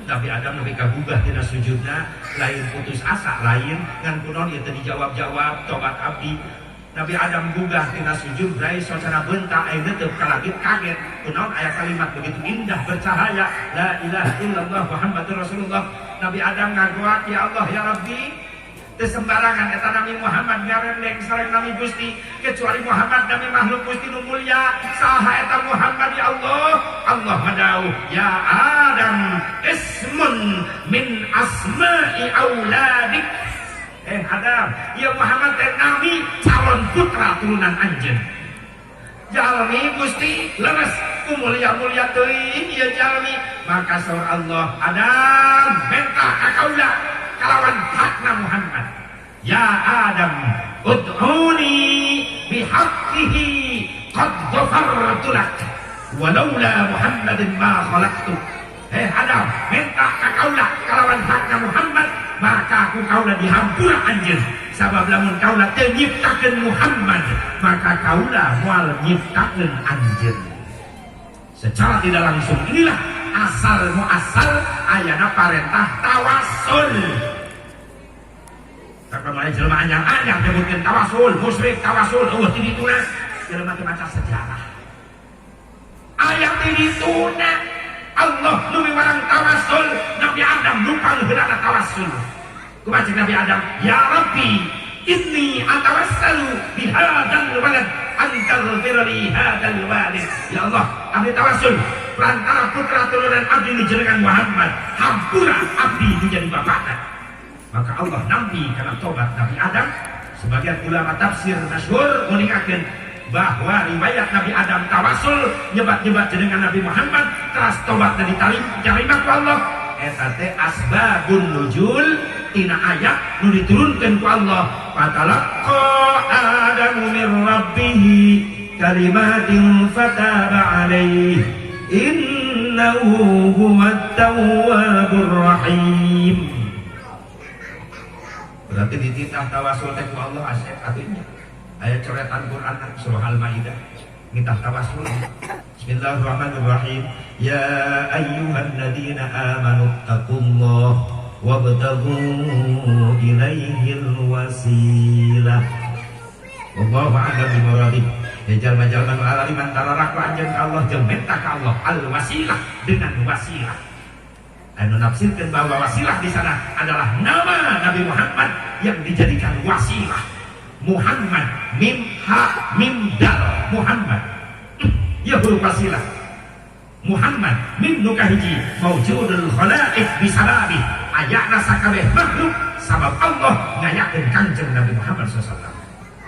Nabi Adam nepi ka gugah tina sujudna, lain putus asa, lain ngan kunaon ieu teu dijawab-jawab tobat abdi. Nabi Adam gugah tina sujud, rai socana beunta aya neuteub ka langit, kaget kunaon aya kalimat begitu indah bercahaya, la ilaha illallah Muhammadur Rasulullah. Nabi Adam ngagoak, ya Allah ya Rabbi, teu sembarangan eta Nabi Muhammad ngarendeng sareng Nabi Gusti, kecuali Muhammad nami makhluk Gusti nu mulia. Saha eta Muhammad, ya Allah? Allah madauh, ya Adam, ismun min asma'i auladik. Eh Adam, ya Muhammad teh nami calon putra turunan anjeun. Jalmi Gusti, leres ku mulia-mulia teuing ieu jalmi. Maka saur Allah, Adam, minta ka kaula kalawan hakna Muhammad. Ya Adam, ud'uni bihaqqihi qad ghafartu lak walaula Muhammadin ma khalaqtu. Eh Adam, minta ka kaula kalawan hakna Muhammad, maka aku kaula dihampura anjeun. Sabab lamun kaula teu nyiptakeun Muhammad, maka kaula moal nyiptakeun anjeun. Secara tidak langsung inilah asal muasal ayana parentah tawasul. Kakak mulai jelema anyar-anyar nyebutkeun tawasul, musyrik tawasul, eueuh ti dituna. Jelema teu maca sejarah. Ayat ti dituna Allah nu miwarang tawasul, Nabi Adam nu pangheulana tawasul. Kumaha cek Nabi Adam? Ya Rabbi, inni atawassalu bihadzal walad an taghfir li hadzal walid. Ya Allah, abdi tawasul perantara putra turunan abdi nu jenengan Muhammad, hampura abdi nu jadi bapakna. Maka Allah nampi karena tobat Nabi Adam. Sebagian ulama tafsir masyhur meninggalkan bahwa riwayat Nabi Adam tawasul nyebat-nyebat jenengan Nabi Muhammad teras tobat dan diterima ku Allah, eta teh asbabun nuzul tina ayat nu diturunkeun ku Allah, fatalaqqa adamu min rabbih kalimatin fataba alaihi innahu huwat tawwabur rahim. Berarti dititah tawasul teh ku Allah, asep atuh nya. Ayat coretan Quran surah Al-Maidah nitah tawasul. Bismillahirrahmanirrahim. Ya ayyuhalladzina amanu taqullah wabtaghu ilaihil wasilah. Wallahu a'lam bimuradih. Ya jalma-jalma nu alaliman, tararak ku anjeun ka Allah jeung minta ka Allah al wasilah dengan wasilah. Anu nafsirkan bahwa wasilah di sana adalah nama Nabi Muhammad yang dijadikan wasilah. Muhammad, mim ha mim dal, Muhammad. Ya huruf wasilah. Muhammad, mim nu kahiji, maujudul khalaik bisababi, ayana sakabeh makhluk sabab Allah ngayakeun Kanjeng Nabi Muhammad SAW.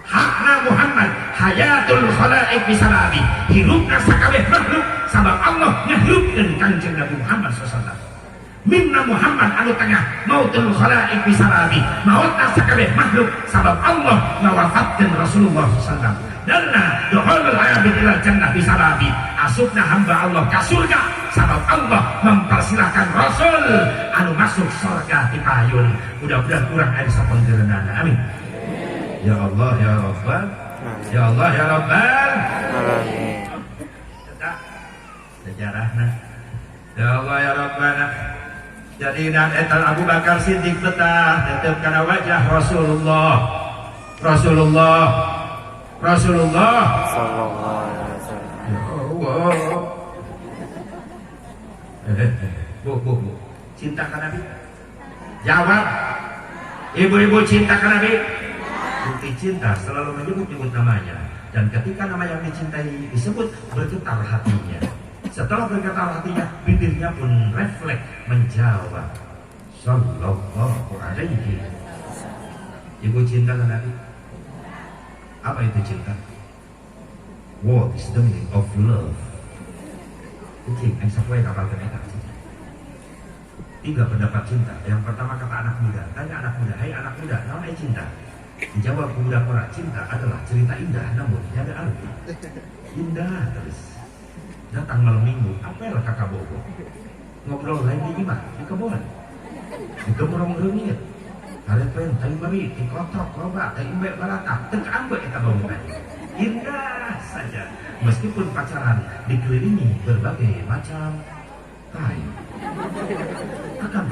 Hakna Muhammad, hayatul khalaik bisababi, hirupna sakabeh makhluk sabab Allah ngahirupkeun Kanjeng Nabi Muhammad SAW. Mimna Muhammad anu tengah, mautul khalaik bisababi, mautna sakabeh makhluk sabab Allah ngawafatkeun Rasulullah SAW. Dalna dukhulul abid ilal jannah bisababi, asupna hamba Allah ka surga sabab Allah mempersilahkan Rasul anu masuk surga ti payun. Mudah-mudahan kurang aya sapenggereunana, amin ya Allah ya Rabbal, ya Allah ya Rabbal Alamin. Eta sejarahna, ya Allah ya Rabbana. Jadi dan eta Abu Bakar Siddiq betah tetep kana wajah Rasulullah, Rasulullah, Rasulullah. Sallallahu alaihi wasallam. Ya Allah. Eh, eh, bu, bu, bu, cinta ka Nabi? Jawab. Ibu-ibu, cinta ka Nabi? Bukti cinta selalu menyebut-nyebut namanya. Dan ketika nama yang dicintai disebut, bergetar hatinya. Setelah bergetar hatinya, bibirnya pun refleks menjawab. Sallallahu alaihi. Ibu cinta ke Nabi? Apa itu cinta? What is the meaning of love? Kucing, aing sapoe kapalkeun eta cinta. Tiga pendapat cinta. Yang pertama kata anak muda. Tanya anak muda, "Hai anak muda, naon ai cinta?" Dijawab pemuda Korea, "Cinta adalah cerita indah namun tiada arti." Indah terus. Datang malam minggu, apel ka kabogoh. Ngobrol lain di imah, di kebon. Di gemrong reungit. Harepen tai meri, ti kotok, loba, tai embe balatak, teu kaambe eta bangunan. Indah saja. Meskipun pacaran dikelilingi berbagai macam tai.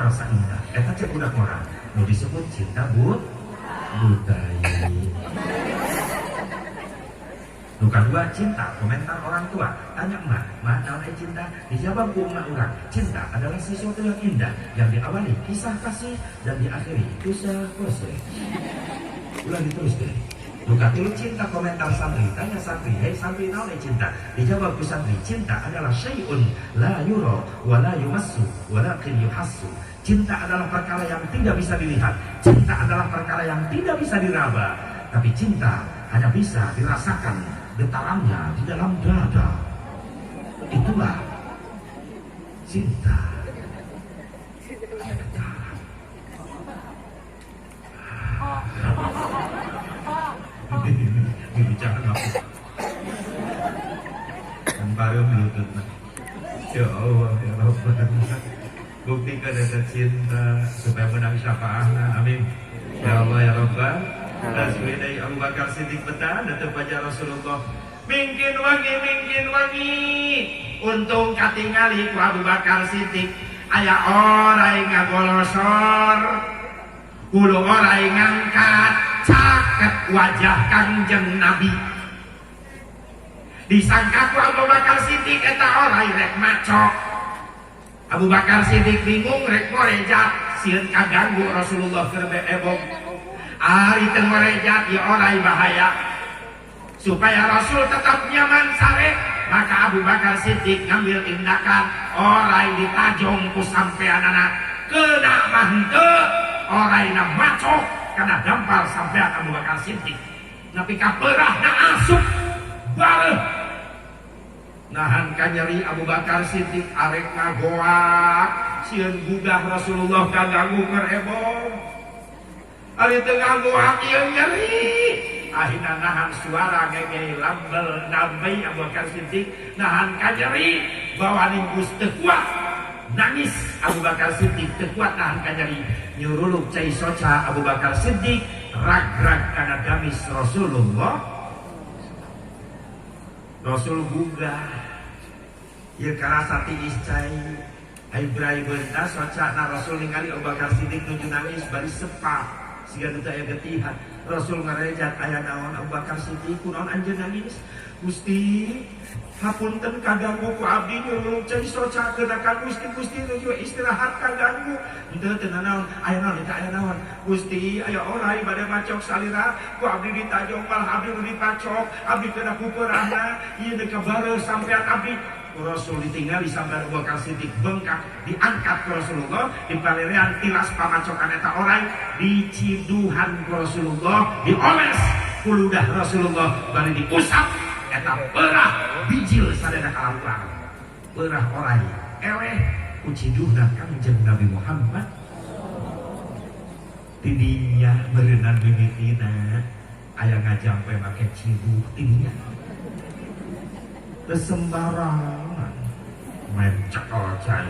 terasa indah. Eta cek budak orang nu disebut cinta butai. Nu kadua, cinta komentar orang tua. Tanya emak, "Mak, naon ai cinta?" Dijawab ku emak urang, "Cinta adalah sesuatu yang indah yang diawali kisah kasih dan diakhiri kisah kose." Ulah diterus deh. Nu katilu, cinta komentar santri. Tanya santri, "Hei santri, naon ai cinta?" Dijawab ku santri, "Cinta adalah syai'un la yura wa la yumassu walakin yuhassu." Cinta adalah perkara yang tidak bisa dilihat. Cinta adalah perkara yang tidak bisa diraba. Tapi cinta hanya bisa dirasakan getarannya di dalam dada. Itulah cinta. Getaran. Bicara aku. Kan baru lutut. Ya Allah, ya Rabbana. Buktikan ada cinta supaya menang syafaahna. Amin. Ya Allah, ya Rabbana. Rasulullahi Abu Bakar Siddiq betah datang baca Rasulullah. Mingkin wangi, mingkin wangi. Untung katingali ku Abu Bakar Siddiq. Aya orai ngagolosor. Hulu orai ngangkat caket wajah Kangjeng Nabi. Disangka ku Abu Bakar Siddiq eta orai rek macok. Abu Bakar Siddiq bingung rek ngorejat, sieun kaganggu Rasulullah keur ebog. Ari teu ngorejat ieu orai bahaya. Supaya Rasul tetap nyaman sare, maka Abu Bakar Siddiq ngambil tindakan, orai ditajong ku sampeanana, kena mah henteu, oraina macok karena dampal sampean Abu Bakar Siddiq. Nepi ka peurahna asup bareuh. Nahan kanyeri Abu Bakar Siddiq arek ngagoak, sieun gugah Rasulullah kaganggu keur ebog. Ari teu ngagoak ieu nyeri. Akhirna nahan suara ngenge lambel nambai Abu Bakar Siddiq nahan kanyeri bawa ninggus teu kuat. Nangis Abu Bakar Siddiq teu kuat nahan kanyeri. Nyuruluk cai soca Abu Bakar Siddiq rag-rag kana gamis Rasulullah. Rasul gugah. Ieu karasa tiis cai. Ai brai beunta soca na Rasul ningali Abu Bakar Siddiq nuju nangis bari sepa. Siga nu teu aya getihan. Rasul ngarejat, "Aya naon Abu Bakar Siddiq, kunaon anjeun nangis?" "Gusti, hapunten kaganggu ku abdi nyuruluk cai soca keuna ka Gusti, Gusti nuju istirahat kaganggu." "Henteu, teu nanaon, aya naon eta, aya naon?" "Gusti, aya orai bade macok salira, ku abdi ditajong malah abdi nu dipacok, abdi kena ku peurahna, ieu deuk kabareuh sampean abdi." Ku Rasul ditinggali sampai Abu Bakar Siddiq bengkak, diangkat ke Rasulullah di palirean tilas pamacokan eta orai, diciduhan ku Rasulullah, dioles ku ludah Rasulullah, bari diusap eta peurah bijil sadaya kalaluar. Peurah orai eleh ku ciduhna Kangjeng Nabi Muhammad. Tidinya berenang mimitina aya ngajampe make ciduh, tidinya teu sembarangan main cekel cai.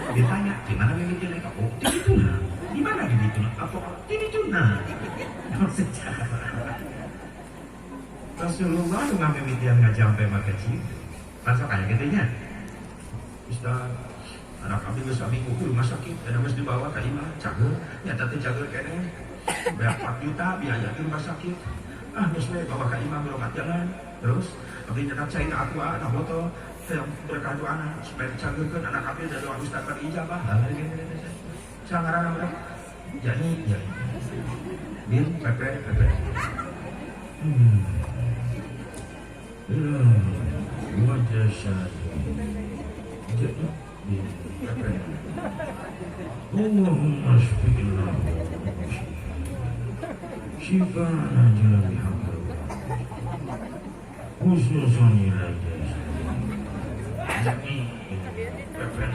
Ditanya gimana mimitina, oh tidituna, di mana tidituna, apa tidituna sejarah Rasulullah nu ngamimitian ngajampe make ciduh. Masuk kayak gitu nya. Ustaz, anak kami geus saminggu ke rumah sakit dan geus dibawa ka imah, cager nyata teh cager keneh, bayar 4 juta biaya di rumah sakit. Ah, geus we bawa ka imah berobat jalan. Terus abdi nyekat cai na aqua na botol yang berkah doana supaya dicagerkeun anak abdi da doa Ustaz kan ijabah. Ah, gini gini. Sangarana budak jadi ya bin pepe pepe. Wajah saya jadi bin pepe. Allahumma shfi'illah shifa'an ajilan bihamdillah khususan ila jadi pepe.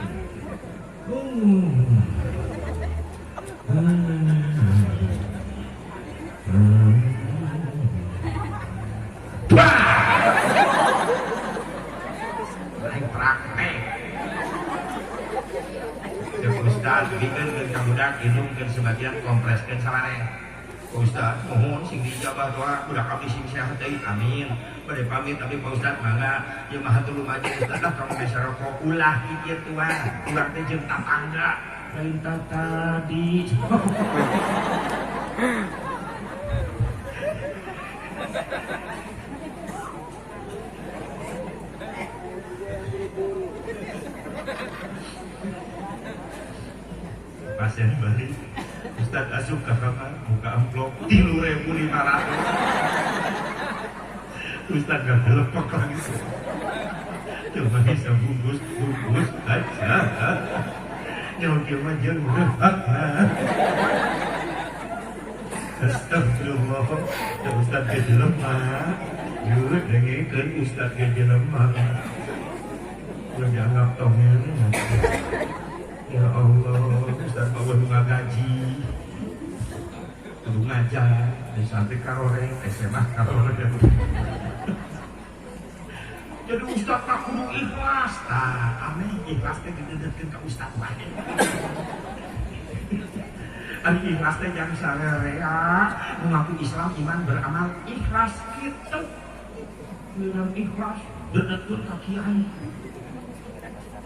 Lain praktek. Cek Ustaz, bikeun ka budak, inumkeun sebagian, kompreskeun sawareh. Pak Ustad, mohon sing diijabah doa budak abdi sing sehat deui, amin. Bade pamit tapi Pak Ustad mangga, ieu mah hatur lumaja Ustad lah kamu bisa rokok ulah kikituan. Urang teh jeung tatangga lain tadi. Pasien balik, Ustad asup ke kamar, buka amplop 3.500. Ustad gak gelepek langsung. Cuma bisa bungkus bungkus aja. Nyawa kieu mah jeung Astagfirullah, da Ustad ge jelema. Yeuh dengekeun Ustad ge jelema. Ulah dianggap tongeng. Ya Allah, Ustaz mah nu ngagaji. Kudu ngajar, di santri karoreng, SMA karoreng. Jadi Ustaz mah kudu ikhlas. Tah, aneh ikhlas teh dideudeukeun ka Ustaz wae. Ari ikhlas teh jang sarerea, mengaku Islam, iman, beramal, ikhlas kitu. Bilang ikhlas, deudeukeun ka kiai.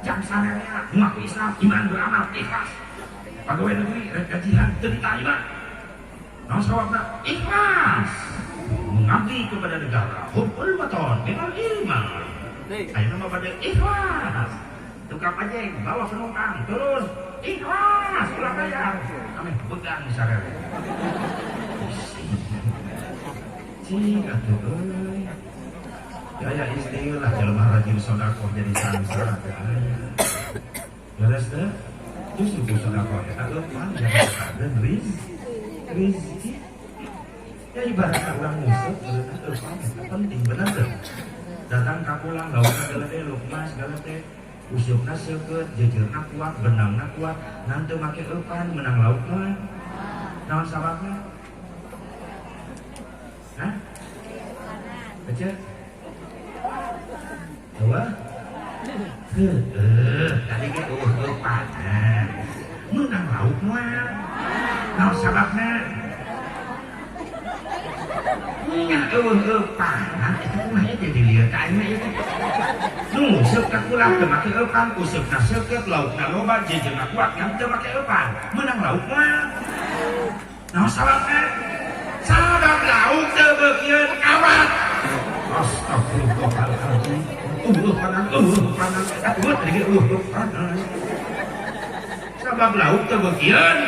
Jang sarerea, mengaku Islam, iman, beramal, ikhlas. Pegawai negeri rek gajian teu diterima. Naon sababna? Ikhlas. Mengabdi kepada negara, hubbul waton minal iman. Ayeuna mah bade ikhlas. Tukang ojek bawa penumpang turun, ikhlas ulah bayar. Ameh begang sarere. Cing atuh euy. Gaya istilah jelema rajin sedekah jadi sangsara teh aya. Beres teh? Justru ku sedekah eta leumpang jangan rizki. Ya ibaratna urang nguseup leumpang eta penting bener teh. Datang ka pulang laukna gede lukma segala teh useupna seukeut, jejeurna kuat, benangna kuat, ngan teu make eupan menang lauk mah. Naon sababna? Hah? Baca? Eueuh? Heueuh, tadi ge eueuh eupanan. Menang lauk mah. Naon sababna? Nya eueuh eupanan eta kumaha jadi lieur ka aing mah ieu teh. Nu nguseup ka kulah teu make eupan, useupna seukeut, laukna loba, jejeurna kuat, ngan teu make eupan. Menang lauk mah. Naon sababna? Sabab lauk teu beukieun kawat. Astagfirullahaladzim. Eueuh panan, eueuh panan. Atuh tadi ge eueuh panan. Sabab lauk teu beukieun.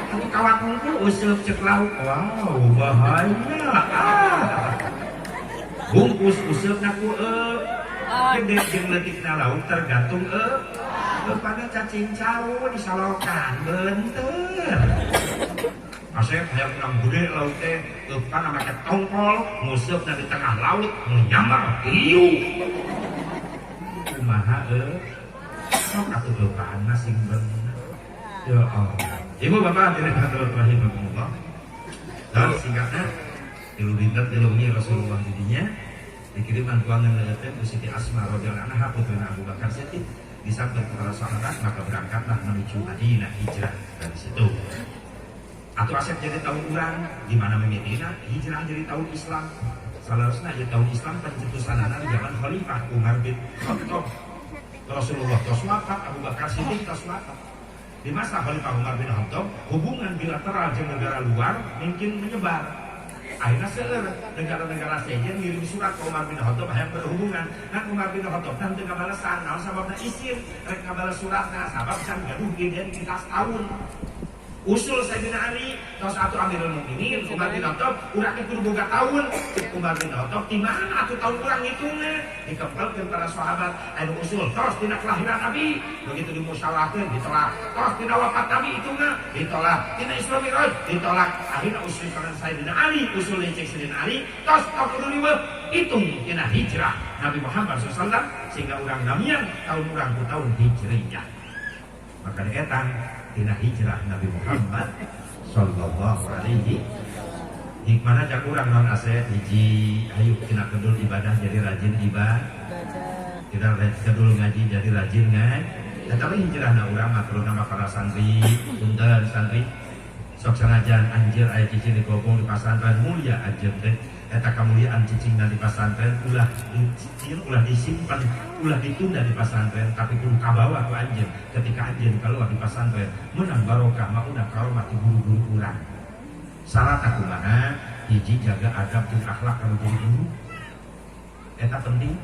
Anu kawat hungkul useup cek lauk. Wow, bahaya. Ah. Bungkus useupna ku eueuh. Gede jeung leutikna lauk tergantung eueuh. Eupanna cacing cau disalokan beunteur. Asep hayang menang gede lauk teh, eupanna make tongkol, nguseupna di tengah laut, nyamar hiu. Kumaha eueuh? Sok atuh eupanna sing bener. Ya Allah. Ibu bapak hadirin hadirat rahimakumullah. Dan singkatnya, tilu dinten tilu wengi Rasulullah didinya dikiriman tuangan leuteun ku Siti Asma radhiyallahu anha putrina Abu Bakar Siddiq disambut kepada sahabat, maka berangkatlah menuju Madinah hijrah dari situ. Atau Asep jadi tahun urang di mana mimitina hijrah jadi tahun Islam. Salarusna ieu tahun Islam pencetusanana di zaman Khalifah Umar bin Khattab. Rasulullah tos wafat, Abu Bakar Siddiq tos wafat. Di masa Khalifah Umar bin Khattab, hubungan bilateral jeung negara luar mungkin menyebar. Akhirnya seueur negara-negara sejen ngirim surat ke Umar bin Khattab hayang berhubungan. Nah Umar bin Khattab teh teu ngabalesan, naon sababna isin rek ngabales suratna sabab can gaduh identitas tahun. Usul Sayyidina Ali, tos atuh Amirul Mukminin Umar bin Khattab, urang teh kudu boga tahun. Cek Umar bin Khattab, di mana atuh tahun urang ngitungna? Dikempelkeun para sahabat, anu usul tos tina kelahiran Nabi, begitu dimusyawarahkeun ditolak. Tos tina wafat Nabi hitungna ditolak. Tina Isra Mi'raj ditolak. Akhirna usul kana Sayyidina Ali, usul cek Sayyidina Ali, tos tos kudu riweuh hitung tina hijrah Nabi Muhammad shallallahu alaihi wasallam sehingga urang namian tahun urang ku tahun hijriyah. Maka etang tina hijrah Nabi Muhammad sallallahu alaihi. Hikmahna cak urang naon ase hiji hayu tina kedul ibadah jadi rajin ibadah. Tina kedul ngaji jadi rajin ngaji. Dan tapi hijrahna urang mah terutama para santri, punten santri. Sok sanajan anjeun aya cicing di kobong di pasantren mulia anjeun teh eta kamuliaan cicingna di pasantren ulah dicicil, ulah disimpan, ulah ditunda di pasantren, tapi kudu kabawa ku anjeun. Ketika anjeun keluar di pasantren menang barokah maunah karomah ti guru-guru urang. Syarat kumaha? Hiji, jaga adab jeung akhlak kalau jadi guru. Eta penting.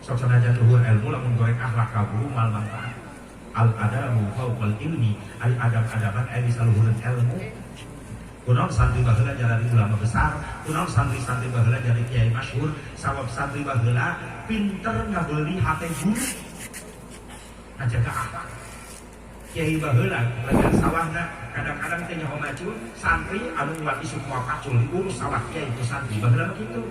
Sok sanajan luhur ilmu lamun goreng akhlak ka guru mal manfaat. Al adabu fauqal ilmi, ari adab-adaban aya bisa luhureun ilmu. Kunaon santri baheula jadi ulama besar, kunaon santri-santri baheula jadi kiai masyhur, sabab santri baheula pinter ngabeuli hate guru. Ngajaga akhlak. Kiai baheula legan sawahna kadang-kadang teh nyaho macul, santri anu ulah isuk moal pacul diurus sawah kiai ku santri baheula mah kitu.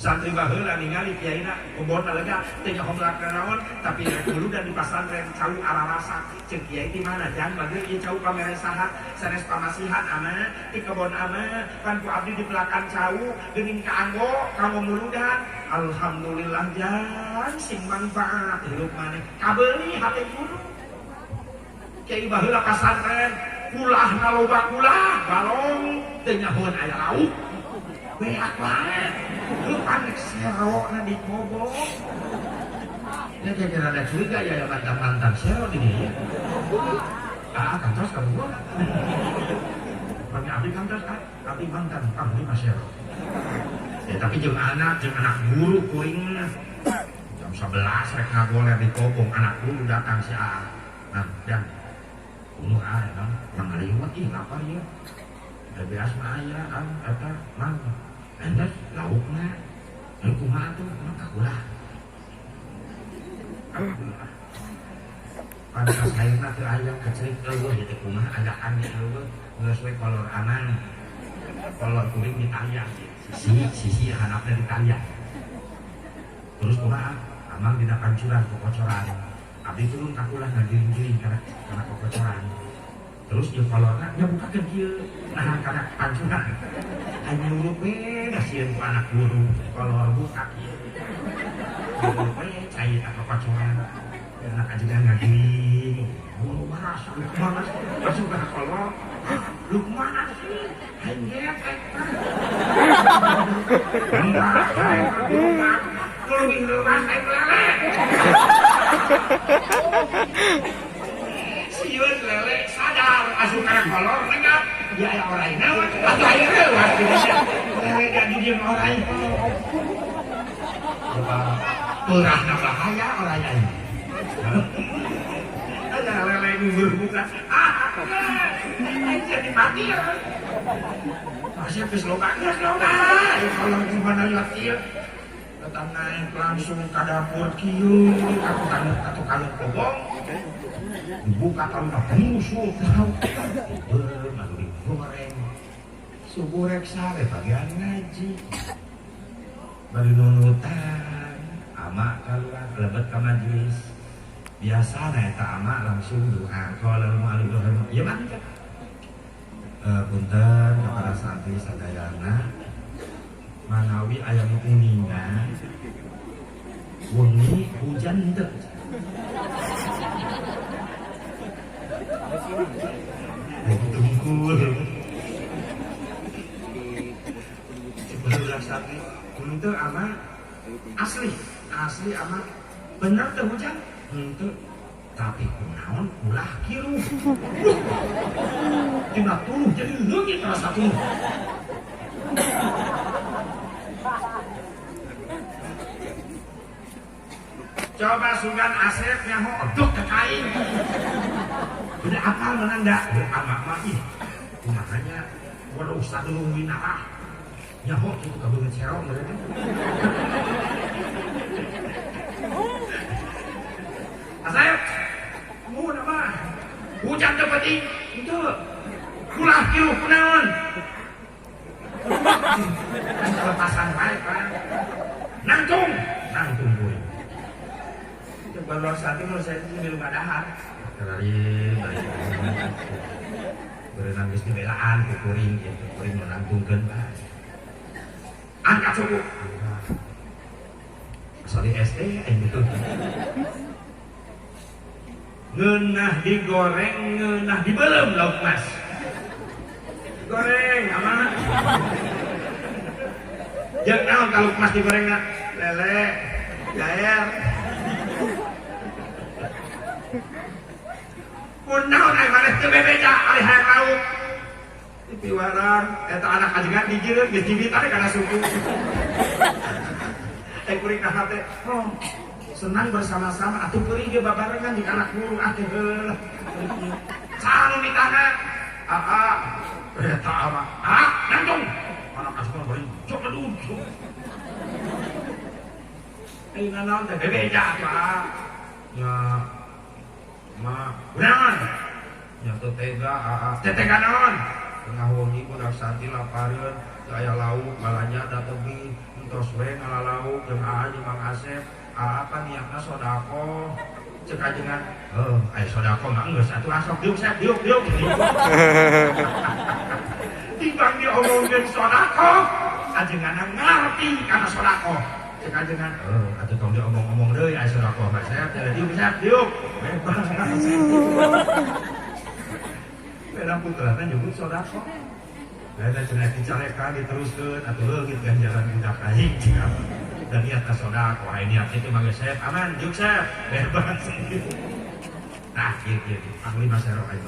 Santri baheula ningali kiaina kebonna lega teh nyaho melak naon, tapi rek muludan di pasantren cau ararasa ceuk kiai ti mana jang bageun ieu cau pamere saha sanes pamasihan ama ti kebon ama pan ku abdi dipelakan cau geuning kaanggo kanggo muludan. Alhamdulillah jang sing manfaat hirup maneh kabeuli hate guru. Kiai baheula pasantren kulahna loba kulah balong teu nyahoeun aya lauk beak wae. Lu panik serokna di kobong. Ya kira-kira ada curiga ya mantan-mantan sero di dia. Ah, kantos kamu gua. Kami abdi kantos, ah, abdi mantan panglima sero. Ya tapi jeung anak guru kuring jam 11 rek ngagoler di kobong, anak guru datang si A. Nah, dan bunuh ah, emang mangaliwat ih lapar ieu. Beas mah aya, ah, eta mang. Endes laukna. Lalu kumaha tuh? Emang kakulah. Kakulah. Pantas sayurna teu aya kecerik eueuh ieu teh kumaha andakan ge eueuh geus we kolor aman. Kolor kuring ditalian sisi sisi handapna ditalian. Terus kumaha? Amang dina pancuran kokocoran. Abdi turun kakulah ngagiring-giring kana kokocoran. Terus ieu kolorna nya bukakeun kieu nah kana pancuran. Aya nyurup we kasieun ku anak guru kolor buka kieu. Nyurup we cai eta kokocoran. Anak ajengan ngagiring. Guru maras, lu kumaha masuk kana kolor. Lu kumaha sih? Aing geet eta. Leuwih leuwas aing lele. Sieun lele sadar asup kana kolor lengap. Ya aya orai naon atuh aing leuwas di dieu. Lele da di dieu orai. Coba peurahna bahaya orai aing. Ada lele gugur buka. Ah, aing jadi mati ya. Masih geus loba geus loba. Kolor gimana liwat kieu. Datang naik langsung ke dapur kieu, atuh kalung kobong. Dibuka kalungna busuk tahu. Beuh, atuh digoreng. Subuh rek sare bagian ngaji. Bari nunutan, ama keluar lebet ka majelis. Biasa na eta ama langsung doa qala mu'alif ya mah. Punten kepada santri sadayana manawi aya nu uninga wengi hujan teu. Tungkul. Sebelah santri henteu ama asli, asli ama bener teu hujan henteu. Tapi kunaon ulah kiruh. Dina tuluh jadi leungit rasa tuluh. Coba sugan Asep nyaho odok ke kain. Udah apal menang dah. Amak mah ih. Kumahanya waduh sadulung winarah. Nyaho kitu kabeungeut serong berarti. Asep, mun apa? Hujan teu penting. Henteu. Ulah kiruh kunaon? Kelepasan wae kan. Nangtung, nangtung kuring. Baru saat itu saya itu di rumah dahar. Berenang geus dibelaan ku kuring gitu, kuring nu nangtungkeun bae. Angkat suku. Asal di SD aing gitu. Ngeunah digoreng, ngeunah dibeuleum lauk mas. Goreng aman. Jeung naon kalau emas digorengna? Lele, jair. Kunaon ai maneh teu bebeja ari hayang lauk. Dipiwarang eta anak ajengan dijireun geus jibitan kana suku. Kuring nah teh, oh, senang bersama-sama atuh peurih ge babarengan jeung anak guru ah teh heulah. Sanu mitana. Aa, eta mah. Ah, nangtung. Anak ajengan bari jok aduh. Ayeuna naon teh bebeja atuh ah. Nya ma, kunaon? Nya teu tega aa. Teu tega naon? Tengah wengi budak santri lapareun, teu aya lauk, balanja da teuing. Entos we ngalalauk jeung aa jeung Mang Asep. Aa pan niatna sedekah. Cek ajengan, heuh, aya sedekah mah geus atuh asok diuk sep diuk diuk. Tibang diomongkeun sedekah, ajenganna ngarti kana sedekah. Cek ajengan, heuh, atuh tong diomong-omong deui aya sedekah mah sep, diuk sep diuk. Bebas. Beda putrana nyebut sedekah. Lain cenah dicarekan diteruskeun atuh leungit ganjaran budak aing cenah. Dan niatna sedekah, aya niat kitu mah geus sep, aman, diuk sep, bebas. Nah, kieu kieu panglima serok aing.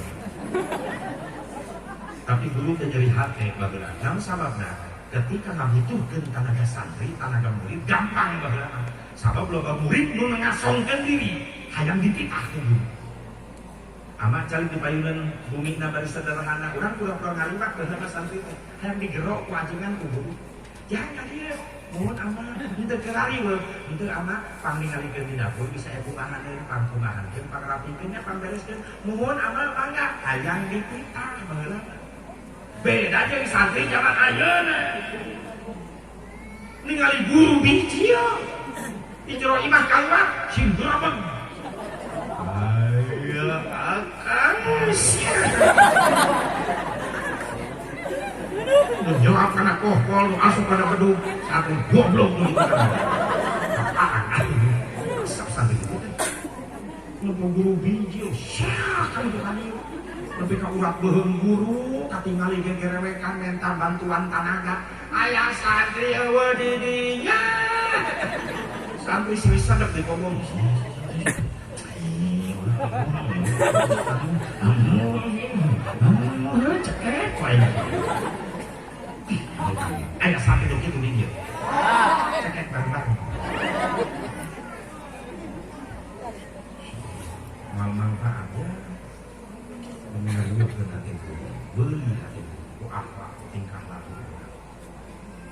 Tapi guru teh nyeri hate baheula. Naon sababna? Ketika ngabutuhkeun tanaga santri, tanaga murid gampang baheula mah. Sabab loba murid nu ngasongkeun diri, hayang dititah ku guru. Ama calik di payunan bumi na bari sederhana, urang pura-pura ngaliwat baheula santri teh, hayang digerok ku ajengan ku guru. Jangan ka dieu, mohon ama, henteu kerari we, henteu ama pangningalikeun di dapur bisa aya kumahaneun, pangkumahankeun, pangrapikeun nya pangbereskeun, mohon ama mangga hayang dititah baheula. Beda jeung santri zaman ayeuna. Ningali guru bijil, di jero imah kaluar sing gerobeg. Ayo akang nu jawab kana kohkol, nu asup kana bedug, satu goblok nu apaan atuh? Resep santri kitu teh. Nu guru bijil, syah kan itu kan ieu. Lebih ka urat beuheung guru, katingali gegerewekan menta bantuan tanaga. Aya santri eueuh di dinya. Santri sih sedep di ngomong. Cekek wae. Aya santri nu kitu di dieu. Cekek bareng-bareng. Mal manfaat ya. Ngariweukeun hati guru, beuli hati guru, ku akhlak, ku tingkah laku.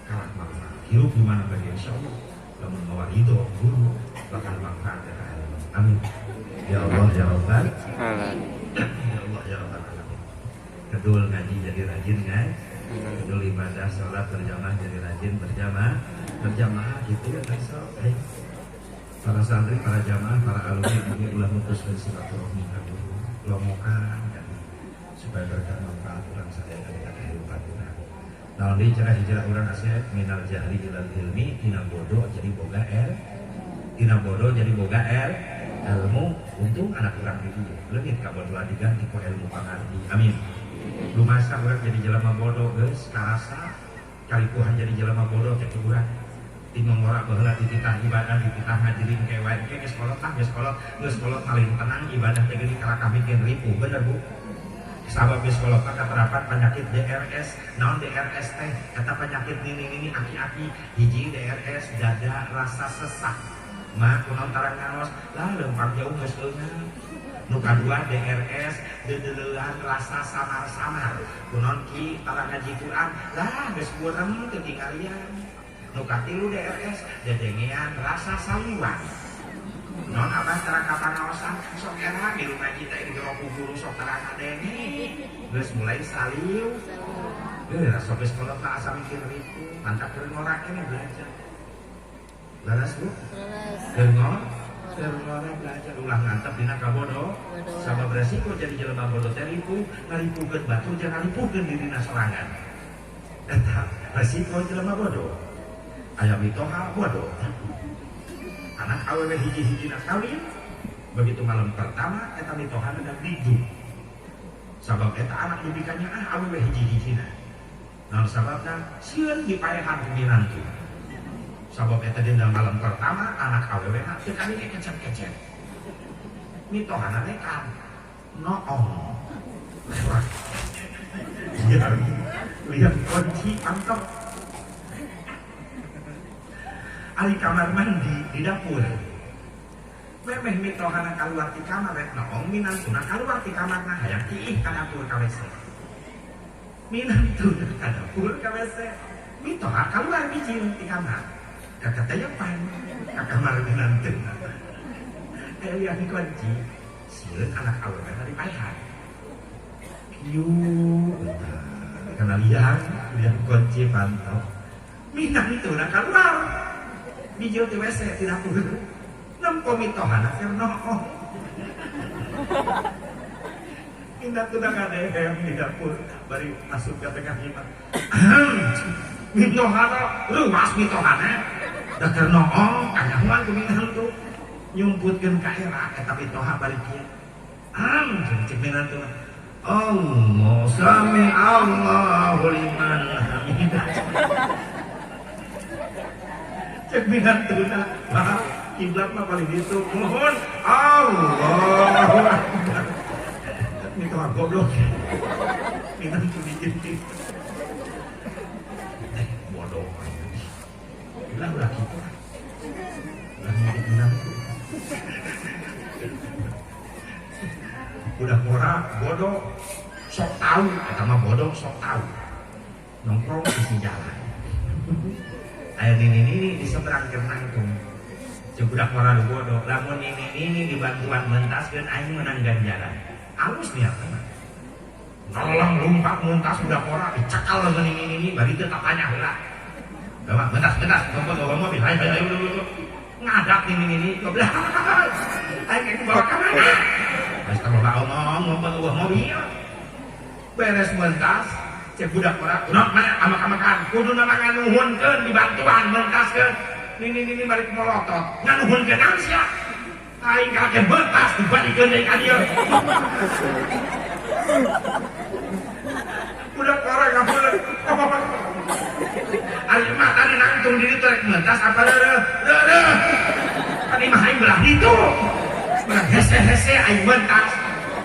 Karak manfaat. Hirup di mana bagi insyaallah lamun mawa ridho guru bakal manfaat ka ilmu. Amin. Ya Allah ya Rabbal alamin. Ya Allah ya Rabbal alamin. Kedul ngaji jadi rajin guys. Kedul ibadah salat berjamaah jadi rajin berjamaah. Berjamaah gitu ya guys. Para santri, para jamaah, para alumni ini ulah mutuskeun silaturahmi ka guru. Lomokan kan supaya berkah manfaat urang sadaya dina kehidupan urang. Naon deui cara hijrah urang asep minal jahli ilal ilmi, tina bodoh jadi boga el, tina bodoh jadi boga el, ilmu. Untung anak urang di dieu leungit kabodohan diganti ku ilmu pangarti. Amin. Lumasa urang jadi jelema bodoh geus karasa kalipuhan jadi jelema bodoh teh urang. Di ngora baheula dititah ibadah, dititah ngajirin ke wae ke geus kolot tah, geus kolot, geus kolot paling tenang ibadah teh geuning karakah bikin ripuh, bener Bu? Sabab geus kolot mah katerapan penyakit DRS, naon DRS teh? Eta penyakit nini-nini aki-aki, hiji DRS dada rasa sesak. Mah kunaon tarang ngaos, lah leumpang jauh geus leungan. Nu kadua DRS dedeleuan rasa samar-samar. Kunaon ki tarang ngaji Quran, lah geus burem teu tingalian. Nu katilu DRS dedengean rasa saliwang. Non abah tara kapangaosan sok era milu ngaji teh digerok ku guru sok tara kadenge. Geus mulai saliw. Sok geus kolot mah asa mikir ripu, mantap keur ngora keneh belajar. Leres Bu? Leres. Keur ngora belajar ulah ngantep dina kabodo. Sabab resiko jadi jelema bodoh teh ripu, ngaripukeun batur jeung ngaripukeun dirina sorangan. Eta resiko jelema bodoh. Aya mitoha bodoh. Anak awewe hiji-hijina kawin, begitu malam pertama eta mitohana dan didu. Sabab eta anak dupikannya ah awewe hiji-hijina. Naon sababna? Sieun dipaehan ku minantu. Sabab eta dina malam pertama anak awewe mah teu kali kecet-kecet. Mitohana nekan noong. Lewat. Lihat kunci mantap. Ari kamar mandi di dapur. Memeh mitohana kaluar ti kamar rek noong minantuna kaluar ti kamarna hayang tiih ka dapur ka WC. Minantuna ka dapur ka WC. Mitoha kaluar bijil ti kamar. Kakateyepan ka kamar minantuna. Aya liang kunci, sieun anak awewe na dipaehan. Kieu karena liang kunci pantau. Minantuna kaluar bijil ti WC ti dapur. Nempo mitohana keur noong. Minantuna kadehem di dapur bari asup ka tengah imah. Mitohana ruas mitohana da keur noong kanyahoan ku minantu nyumputkeun ka era eta mitoha bari kieu. Cek minantu Allah sami Allahu liman hamidah. Cek minantuna mah kiblat mah paling ditu mohon Allahu Akbar. Mitoha goblok. Minantu dijeutik. Bodoh. Ulah ulah kitu. Ulah ngintip minantu. Udah ngora bodoh sok tahu eta mah bodoh sok tahu. Nongkrong sisi jalan. Aya nini-nini di seberang keur nangtung. Ceuk budak ngora nu bodoh, lamun nini-nini dibantuan mentaskeun aing menang ganjaran. Alus niatna mah. Nolong lumpat muntas budak ngora dicekal lamun nini-nini bari teu tapanya heula. Bawa mentas-mentas bawa mobil hayo hayo hayo. Ngadak nini-nini goblok. Aing ek bawa ka mana? Geus loba omong ngumpul eueuh mobil. Beres mentas cek budak ora kunaon mana amak-amakan kuduna mah nganuhunkeun dibantuan mentaskeun. Nini-nini bari molotot nganuhunkeun naon sia? Aing kakek mentas dibalikeun deui ka dieu. Budak ora ngabeuleuh. Ari mah tadi nangtung di ditu rek mentas apa reureuh? Reureuh. Tadi mah aing belah ditu. Belah hese-hese aing mentas.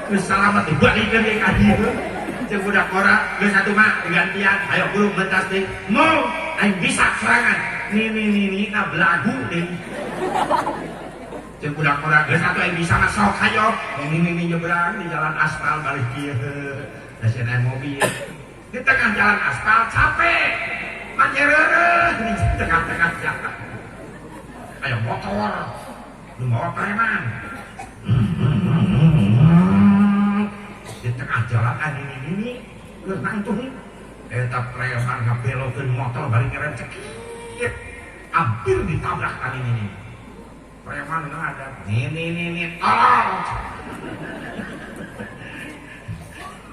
Geus salamet dibalikeun deui ka dieu. Ceuk budak ora geus atuh mah digantian ayo buru mentas deui. Mau aing bisa sorangan. Nini-nini na belagu deui. Ceuk budak ora geus atuh aing bisa mah sok hayo. Nini-nini nyebrang di jalan aspal balik kieu. Da sia mobil. Di tengah jalan aspal capek. Make reureuh di tengah-tengah jalan. Aya motor. Nu mawa preman. Di tengah jalan nini-nini keur nangtung. Eta preman ngabelokeun motor bari ngerem cekit. Hampir ditabrak nini-nini. Preman ada nini-nini tolong.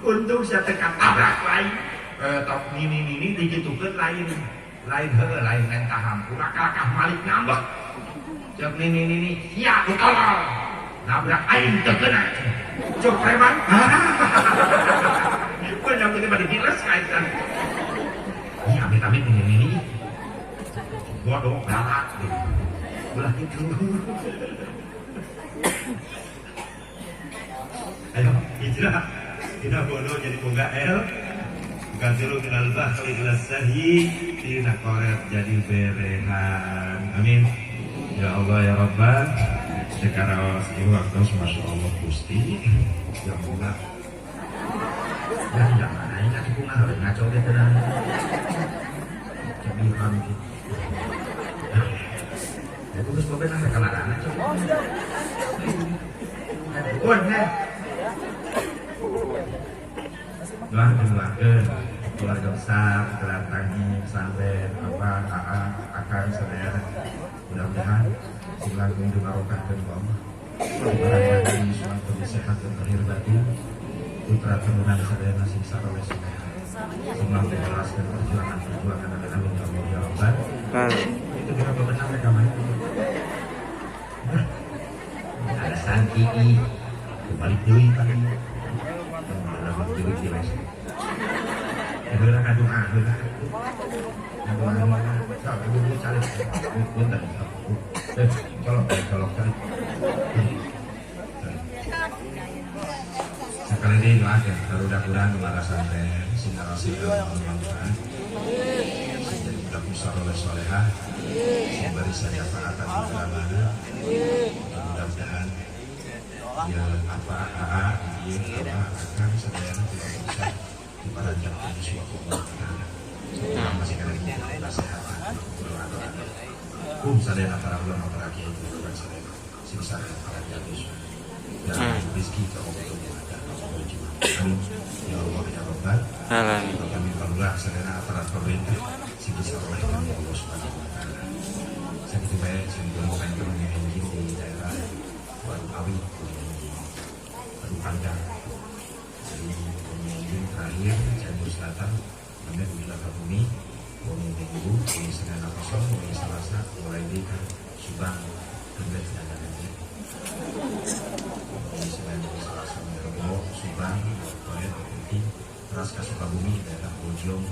Untung saya teka tabrak lain. Eta nini-nini digitukeun lain. Lain heueuh lain menta hampura kalakah malik ngambek. Ceuk nini-nini sia ku tolol. Nabrak aing teu keuna. Ceuk preman. Banyak teh bade diles ka aing. Ih amit-amit nini-nini. Bodoh galak gitu. Ulah kitu. Ayo hijrah. Tidak bodoh jadi boga el. Bukan dulu minal bahri ila sahi, tina koret jadi berehan. Amin. Ya Allah ya Rabban. Sekarang ieu waktu masya Allah Gusti. Ya boga. Ya jangan aing atuh kumaha ngaco ge teh. Cebihan gitu. Ya terus babe nah kamarana coba. Bukan heh. Doa doakeun keluarga besar, kedatangi pesantren, apa, AA, akang, sadaya. Mudah-mudahan sing langkung dibarokahkeun ku Allah. Dibarokahkeun semakin sehat dan lahir batin. Putra turunan sadaya sing saroleh soleha. Sing langkung balaskeun perjuangan-perjuangan amin ya Allah ya Rabbal. Itu kira benar rekaman. Alasan kiai balik deui tadi. Balik deui di WC. Heula ngadoa heula. Ngadoa heula. Sok ibu calik. Punten. Colok colok calik. Sekali ini doakan barudak urang marasan teh sing ngarasikeun manfaat. Jadi budak soleh solehah, sing bari syafaatan di mana. Mudah-mudahan ya apa aa ieu apa akan sadayana tidak bisa diparanjang suatu taala. Masih kena nasihat doa doa. Sadayana para ulama para kiai para sadayana sing sareng para kiai dan rezeki ka Allah. Amin. Ya Allah ya Rabbal Alamin. Kami perlulah sadayana aparat pemerintah sing bisa oleh Allah Subhanahu wa taala. Sakitu bae sing ngomong enjing di daerah Warung Awi, Warung Kandang. Jadi enjing terakhir Cianjur Selatan, namanya Bumi Bumi, Bumi Minggu, Bumi Senin kosong, Bumi Selasa, mulai di ke Subang, Tengger ada nanti. Bumi Senin, Bumi Selasa, Rebo, Subang, Korea, Penting, terus ke Sukabumi, daerah Bojong,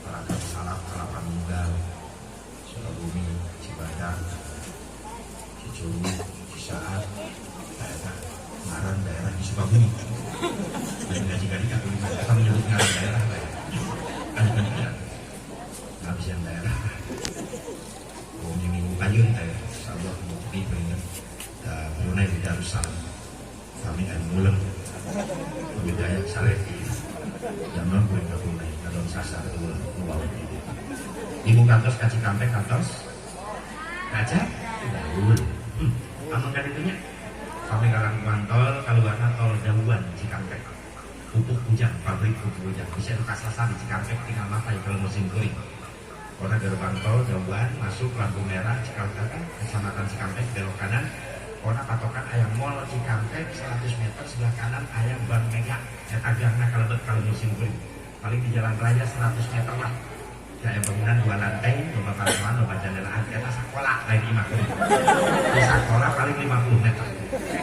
Parakan Salak, Kelapa Nunggal, Sukabumi, Cibadak, Cicuru, Cisaat, daerah ngaran daerah di Sukabumi. Dan ngaji kali kan kita menyebut ngaran daerah lah ya. Kan ngabisan daerah. Bumi minggu payun teh, insyaallah bukti pengen Brunei di Darussalam. Kami anu muleng. Budaya sare zaman gue ke Brunei, kadon sasar ulah wow. Ibu kantos ka Cikampek kantos kaca daun. Ameng kan itunya. Sampai kalangkuan tol, kaluarna tol Dauan Cikampek. Pupuk Bujang, pabrik pupuk Bujang. Bisa nu kasasar di Cikampek tinggal mapai kalau musim kering. Kota gerbang tol Dauan masuk lampu merah Cikampek kan, kecamatan Cikampek belok kanan. Kota patokan aya mall Cikampek 100 meter sebelah kanan aya Bank Mega. Eta gangna kalebet kalau musim kering. Paling di jalan raya 100 meter lah. Kayak bangunan 2 lantai, loba parkeran, loba jandelaan, eta sakola lain imah kuring. Di sakola paling 50 meter.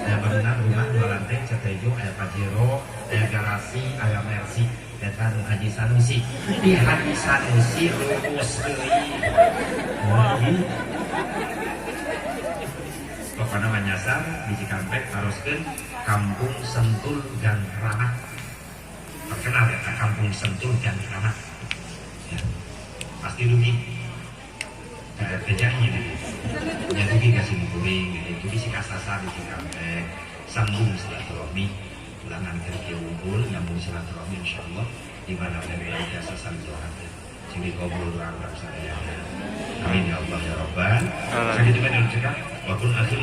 Aya bangunan rumah 2 lantai, cat hijau, aya Pajero, aya garasi, aya Mercy, eta nu Haji Sanusi. Di Haji Sanusi rumus deui. Wah, pokokna mah nyasar di Cikampek taroskeun Kampung Sentul Gang Kramat. Terkenal ya Kampung Sentul Gang Kramat. Ya. Pasti rugi. KRT-nya ini. Ya rugi kasih kuring, gitu. Rugi si kasasa di Cikampek. Sambung silaturahmi, ulangan kerja unggul, nyambung silaturahmi insyaallah di mana ada biasa saling doakan. Sing dikabul urang sadaya. Amin ya Allah ya Rabbal. Sakitu bae dulu cekap. Wa kun akhir.